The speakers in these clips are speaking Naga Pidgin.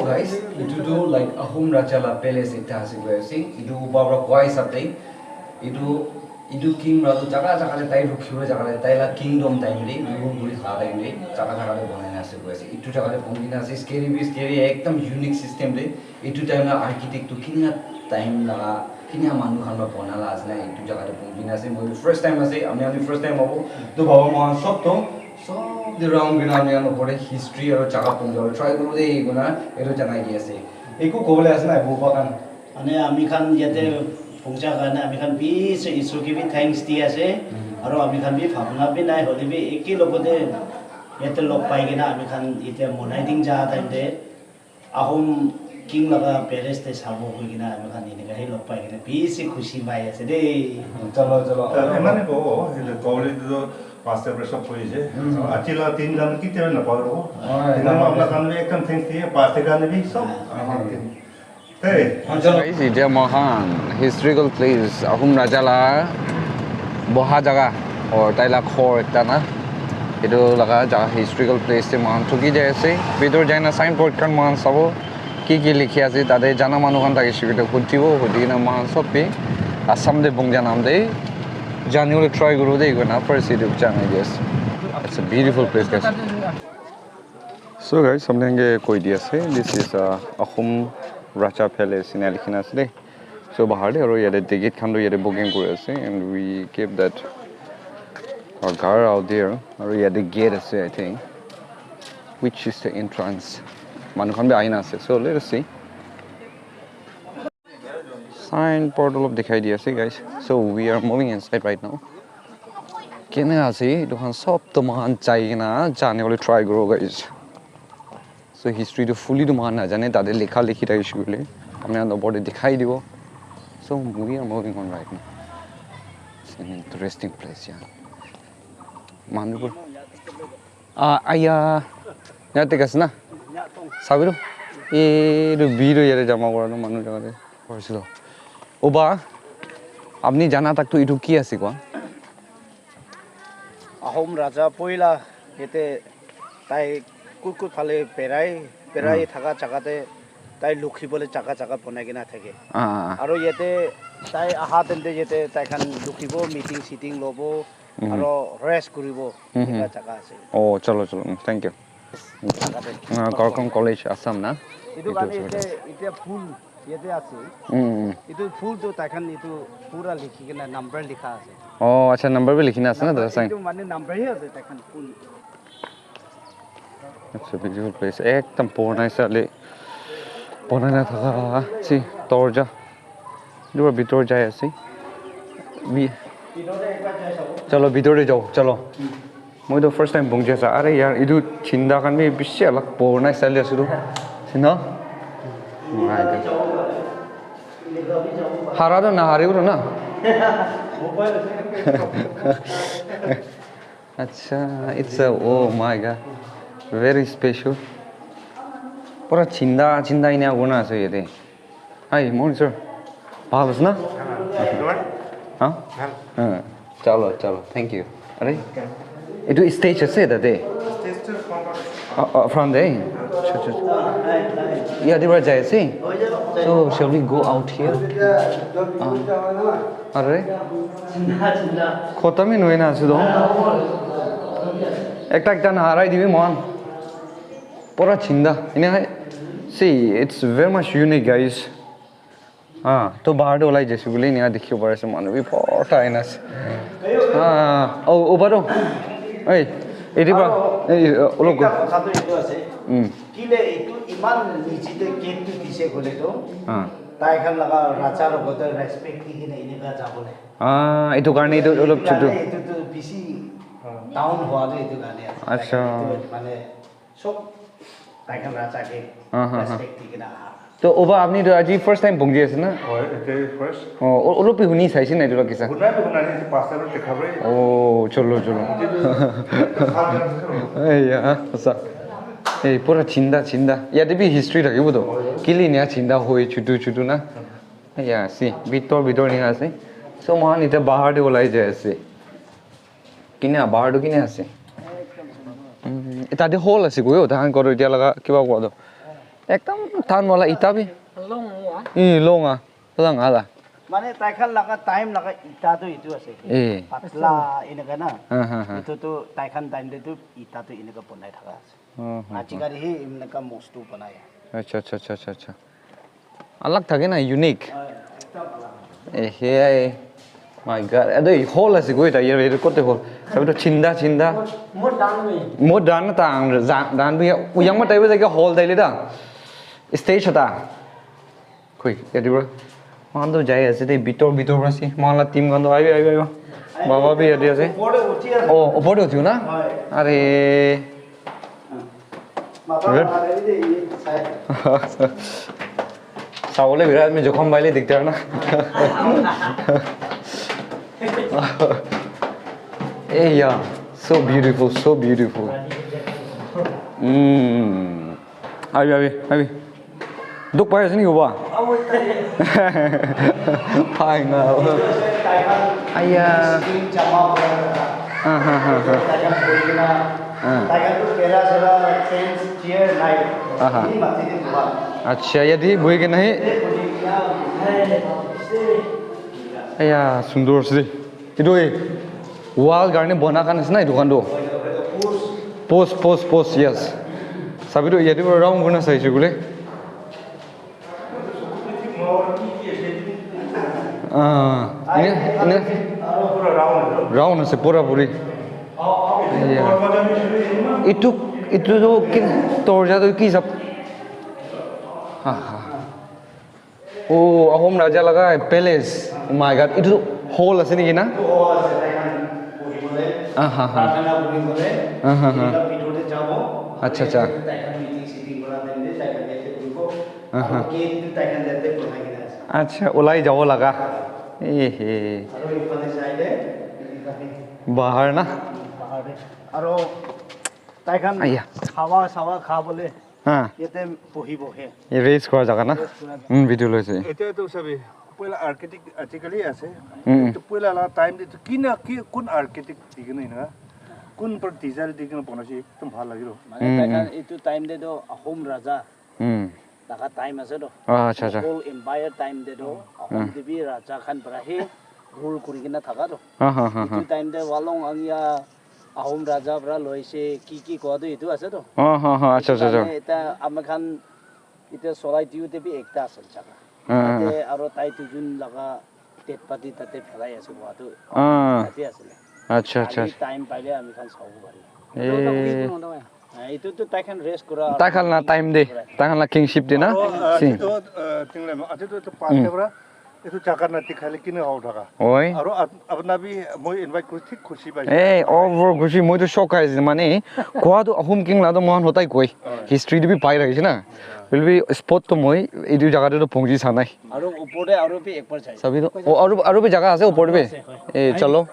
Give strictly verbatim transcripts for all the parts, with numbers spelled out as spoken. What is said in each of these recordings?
Guys, etu tu like Ahom Raja la palace ekta ase koi ase. Etu upar para koi hisab te etu etu king para tu jaga jaga te tai rukhi bole jaga te tai la kingdom time te rule kuri tha time te jaga jaga te banai na ase koi ase. Etu jaga te bon kina ase, scary bi scary, ekdam unique system te. Etu time la architect tu kina time la kina manu khan para bana la ase na etu jaga te bon kina ase. Moi first time ase, ami ami first time abo. Tu baba mohan sob to sob de round kina ami ami opor te history aru jaga bon jabo try kuru de kona etu janai di ase. Eku kobole ase na bupa khan? Mane ami khan yate phunkcha karne ami khan bishi Isor ke bi thanks di ase. Aru ami khan bi bhabna bi nai hoile bi eke logote yate log pai kena ami khan yate monai ding ja time te Ahom king laga palace te sabo koi kena ami khan eneka he log pai kena bishi khushi pai ase de. Chalo, chalo. Emane ko, ele kobole to pastor pressure koi je. Achi la tin jan ki tere na paro. Ena apna khan bi ekdam thanks di, pastor khan bi sob. Hey. Guys, etia moikhan historical place Ahom Raja la boha jaga or tai la ghor ekta na etu laga jaga historical place te moikhan thuki jai ase. Bitor jai na signboard khan moikhan sabo ki ki likhi ase tate jana manu khan thakishe koile hudibo, hudi kena moikhan sob bi Assam te bong jana de jani bole try kuru de koina first etu janai di ase. It's a beautiful place, guys. So guys, samne ange koi di ase, this is uh, Ahom Raja Palace ena likhi na ase de. So bahar de aru yate ticket khan tu yate booking kuri ase and we keep that uh, car out there. Aru yate gate ase, I think, which is the entrance. Manu khan bi ahi na ase. So let us see. Signboard olop dikhai di ase, guys. So we are moving inside right now. Kene ase, etu khan sob to moikhan jai kena jane bole try kuro, guys. So history to fully to moikhan najane, tate likha likhi thakishe koile ami khan opor te dikhai dibo. So we are moving on right now. It's an interesting place, yeah. Manu Ah, aya. Yate ase na? Sabi ro? Etu bhi ro yate jama kora tu manu jaga te. Korise to. Oba, apni jana tak to etu ki ase koa? Ahom Raja poila yate tai kut kut phale berai, berai thaka jaga te tai lukhi bole jaga jaga banai kena thake. Ah, ah, ah. Aru yate tai aha tente yate tai khan lukhibo, meeting seating lobo, aro rest kuribo, eneka jaga ase. Oh, chalo, chalo. Mm, thank you. Jaga te. Ah, Gorkon College, Assam na? Etu karne ite, ite phul yate ase. Mm, mm. Etu phul tu tai khan etu pura likhi kena number likha ase. Oh, acha, number bi likhi na ase na, number, dada sai? Etu mane number hi ase tai khan phul. It's a beautiful place. Ekdam purana hisab le banai na thaka ase dorja. Etu para bitor jai ase. Bi-, chalo, bitor te jao, chalo. Moi to first time pongji ase. Are yaar, etu chinda khan bi bishi alak purana style te ase tu. Chinda? Hara to nahari bolo na. Acha, it's a, oh my God. Very special. Pura chinda, chinda enia kurina ase yate. Hi, morning, sir. Bhal ase na? Huh? Huh. Chalo, chalo. Thank you. Are? Etu stage ase tate? Uh, uh, front te? Acha, acha. Yate para jai ase? So, shall we go out here? Uh, are? Khotam hi nohoi na ase to. Ekta, ekta na harai dibi mohan. Pura chinda. Ene hai. See, it's very much unique, guys. Ah, to bahar te ulai jaise bole enia dikhibo pari ase, manu bi bhorta ahina ase. Ah, oh, oba to. Ei, ete para, ei, olop ekta kotha to etu ase. Hmm. Kile etu iman niche te gate tu dise koile to, ah, tai khan laga raja logot te respect di kena eneka jabo le. Ah, etu karne etu olop chutu. Etu tu bishi down hua tu etu karne ase. Acha. Etu mane sob tai khan raja ke, ah, ha, ha, respect di kena aha. To oba apni to aji first time pongji ase na? Hoi, ete first. Oh, o-, olop bi huni saise na etu la kisa? Huna bi huna ni, pastor lo dekha pai. Oh, chalo, chalo. Etu khan jane ko. Ei, ya, asa. Ei, pura chinda, chinda. Yate bi history thakibo to. Hoi. Kile enia chinda hoi, chutu, chutu na. Ya, see, bitor, bitor enia ase. So, mohan etiya bahar te ulai jai ase. Kina, bahar tu kina ase? Mm, tate hall ase koi, oh, tahan koro etiya laga kiba kowa tu. Ekdam than wala ita bi. Long ah. Eh, long ah. Long ah la. Mane tai khan laga time laga ita tu itu ase. Eh. Patla eneka na. Ha, ha, ha. Itu tu tai khan time te tu ita tu eneka bonai thaka ase. Oh, oh, oh. Ajikali hi eneka mostu banai. Acha, acha, acha, acha, acha. Alag thake na, unique. Hoi, ekdam alag. Eh, hey, my God. Ade hall ase koi ta, yar, yar, kote hall. Sabi to chinda, chinda. Mo dan me. Mo dan ta ang, za-, dan bi, u yang ma tai ba ke hall dai le da. Stage ta. Koi, yate pra. Mohan toh jai ase de, bitor, bitor pra ase. Mohan la team khan toh aibi, aibi, aibi. Baba bi yate ase. Opor te uthi ase. Oh, opor te uthibo na? Hoi. Are. Mata mara de, ye sai. Sabole birat mein jokhom paile diktar na. Eh, yeah. So beautiful, so beautiful. Mm. Aibi, aibi, aibi. Duk pai ase niki koba? Pai na. Aya. Ha, ha, ha, ha. Ah. Aha. Acha, yate bohi kena he. Aya, sundor ase de. Etu, eh, wall karne bona khan ase na etu khan toh. Post, post, post, yes. Sabi toh yate para round kurina saishe koile. Ah, ene, ene. Round ase pura puri. Yeah. Etu, etu toh ki, dorja toh ki hisab? Ha, ha. Oh, Ahom Raja laga palace. Oh my God, etu hall ase niki na? Aha, ha. Aha, ha. Acha, acha. Aha. Acha, ulai jabo laga. Eh, he. Bahar na? Aro tai khan Aya. Khawa sawa kha bole. Ha. Yate bohibo he. Ye race kora jaga na? Race kora jaga. Hmm, video loise. Etia to sabi, poila architect ajikali ase. Hmm. To poila la time te to kina ki kun architect dikhi na ina. Kun par design dikhi na bonasi ekdam bhal lagilo. Mane tai khan etu time te to Ahom Raja Hmm. Taka time ase to. Ah, acha, acha. Mughal Empire time te to Ahom te bi Raja khan para he rule kuri kena thaka to. Ha, ha, ha, ha. Etu time te Walong Angya Ahom Raja para loise ki ki kowa to etu ase to. Ha, ha, ha, acha, acha, acha. Etu karne eta ami khan eta Solai Tiu te bi ekta ase jaga. Ha, ha, ha. Tate aro tai duijun laga dead body tate phelai ase kowa to. Ah. Tate asile. Acha, acha. Kali time paile ami khan sabo pari. Eh. Ah, etu tu tai khan rest kura. Tai khan la time de. Tai khan la kingship de na. Aro, ah, si. Etu, ah, tingle ma, etu tu, etu pass de pra. Etu jaga na dikhale kine hau thaka. Oi. Aro ap-, apna bi moi invite kuri thik khushi pai. Eh, over khushi, moi tu shock khai ase mane. Kowa tu Ahom king la tu mohan hotai koi. Oi. History tu bi pai rakhi ase na. Will be spot tu moi etu jaga te tu pongji sa nai. Aro upor te aro bi ek bar jai. Sabi to. O, aro, aro bi jaga ase upor te bi. Ase, hoi. Eh, chalo.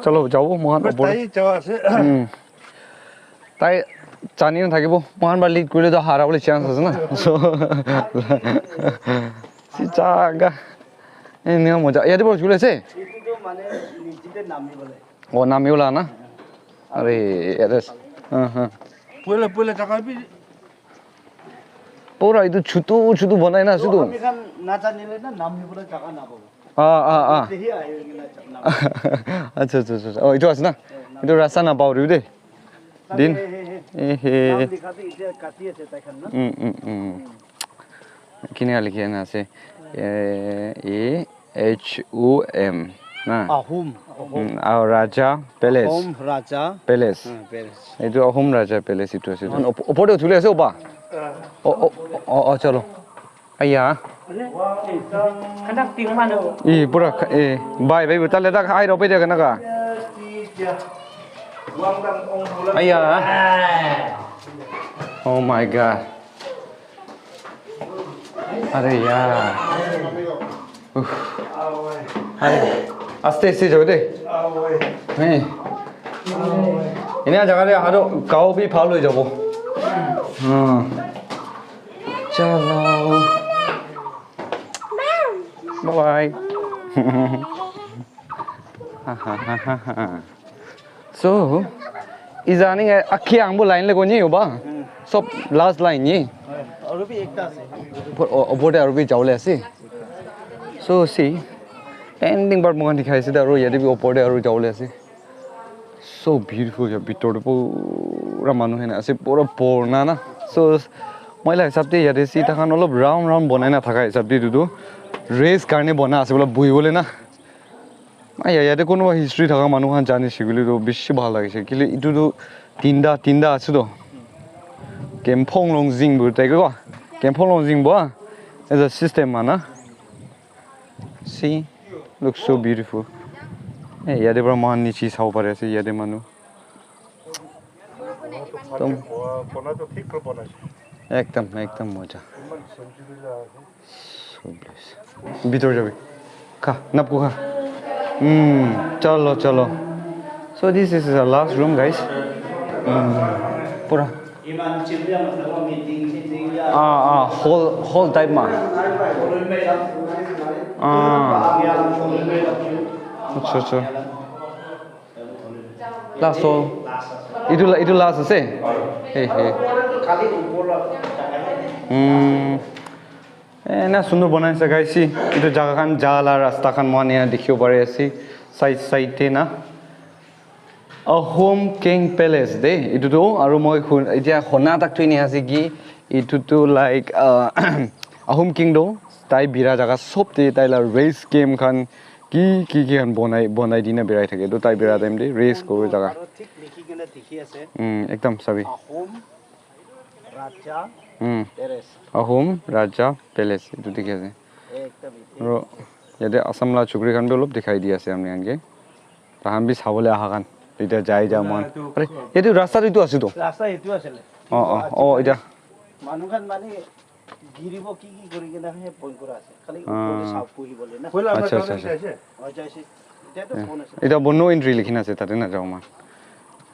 Chalo, jabo mohan upor. Tai jaga ase. Hmm. Tai jani na thakibo, mohan para lead kurile to hara bole chance ase na. So, si jaga. Eh, enia moja. Yate bol jule ase? Etu to mane niche te nami bole. Oh, nami wala na? Are, yate ase. Ha, ha. Poila, poila jaga bi Pura etu chutu chutu banai na ase tu. Ami khan na janile na nami bole jaga na pabo. Ah, ah, ah. Tehi ahi kena na. Acha, acha, acha. Oh, etu ase na? Etu rasta na pao de. Din. He, he, he. Eh, he. Naam likha tu etia kati ase tai khan na? Mm, mm, mm. Kini likhi na ase? Eh, eh. H O M, na? Ahom. Mm, ah, Raja Palace. Ahom Raja. Palace. Ah, Palace. Etu Ahom Raja Palace etu ase. Op-, opor te uthile ase opa? O, o, o, o, chalo. Aya. Kanak ting mano. Eh, pura kha-, eh, bye, bye, tale tak ai ro pe de kana ka. Aya. Oh my God. Are yaar. Uff. Are. Aste aste jao de. Nahi. Enia jaga de ahile gao bi bhal hoi jabo. Hmm. Chalo. Bye bye. So, ijani akhi angbo line le koni hoba. Sob last line ni. Upor, o-, upor te aru bi jawole ase. So, see, ending part moikhan dikhai ase, aru yate bi upor te aru jawole ase. So beautiful, ya bitor te pura manu khan ase, pura purana na. So, moi la hisab te yate si takhan olop round round banai na thaka hisab te etu tu race karne bana ase, bola buhi bole na. Aya, yate kunuba history thaka manu khan jani shikile tu bishi bhal lagise. Kile etu tu tinta, tinta ase to. Kempong Longzing bui tai ko. Kempong Longzing bo. As a system mana. See, looks so beautiful. Eh, yate para moikhan niche sabo pari ase, yate manu. Ekdom, ekdom moja. So bless. Bitor jabi. Kha, napko kha. Hmm, chalo, chalo. So this is the last room, guys. Hmm, pura. Ah, ah, hall, hall type ma. Ah. Acha, acha. Last hall. Itu la-, itu last ase? Hey, hey. Hmm. Eh, na sundur banai ase, guys. See, itu jaga khan, jaga la rasta khan moikhan ena dikhibo pari ase. Side, side te na. Ahom King Palace de. Itu tu, aru moi hun-, etia hona tak tu ini ase ki, itu tu like, uh, Ahom King do, tai bira jaga sob te tai la race game khan ki, ki, ki khan bonai, bonai dina birai thake. Tu tai bira time te race kori jaga. Aro thik likhi kena dikhi ase. Hmm, ekdam sabi. Ahom Raja Hmm. Terrace. Ahom Raja Palace, itu dikhi ase. Ekdam easy. Aro yate Assam la chukri khan bi olop dikhai di ase ami khan ke. Tahan bi sabole aha khan. Etiya jai ja moikhan. Etu Are, etu rasta tu etu ase to. Rasta etu asile. Oh, oh, oh, etiya. Manu khan mane giribo ki ki kori kena he point kora ase. Khali Ah. upor te sap puhi bole na. Acha, acha, acha. Oh, jaise. Etiya to phone ase. Etiya bo no entry likhi na ase, tate na jao moikhan.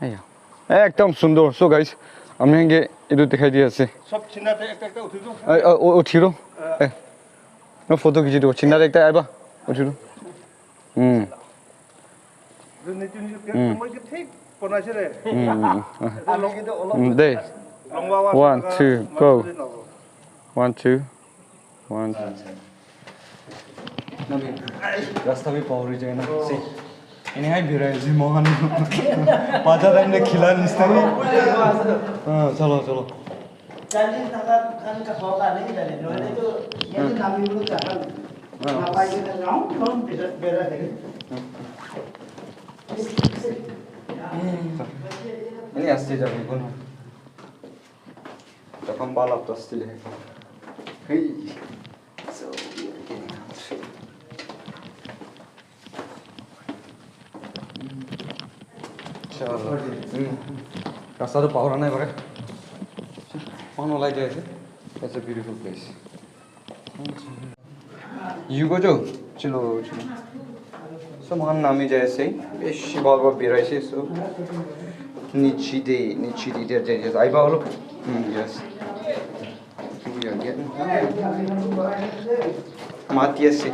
Aiya. Ekdam sundor. So guys, ami khan ke etu dikhai di ase. Sob china te ekta ekta uthibo. Ai, ai, u-, uthiro. Eh. No photo khichi do. China te ekta aiba. Uthiro. Hmm. Nitin ji, Hmm. moi ki thik banai se re. Hmm, hmm, hmm. Ah. Hmm, de. Longwa wa One, sa two, go. One, two. One. Rasta bhi pahori jai na. See. Ini hai bira ase mohan. Pacha time te khila nisna bhi. Ah, chalo, chalo. Charging thaka khan ka hoga nahi jane. Nohole to yate nami bole jaga nahi. Ah. Napai kena round, round bera, bera hai. Ini ase jabi kono. Takam bala to stile. Hey. So, we are getting out. Chalo. Hmm. Rasta to pahora nai bare. Mohan olai jai ase. That's a beautiful place. You go jo. Chalo, chalo. So, mohan nami jai ase. Beshi bhal para birai ase. So, niche te, niche te jai ase. Aiba olop. Hmm, yes. Mati ase.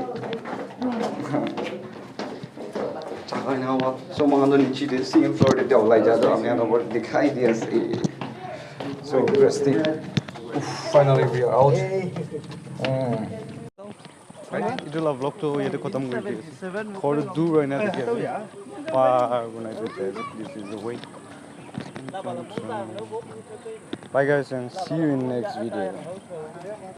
Jaga ena wa. So, moikhan toh niche te second floor te ulai ja toh apni khan logot dikhai di ase. So, resting. Oof, finally we are out. Mm. Etu la vlog toh yate khatam kuri di ase. Ghor dur hoina dikhi ase. Par banai dikhi ase. This is the way. Bye guys and see you in next video.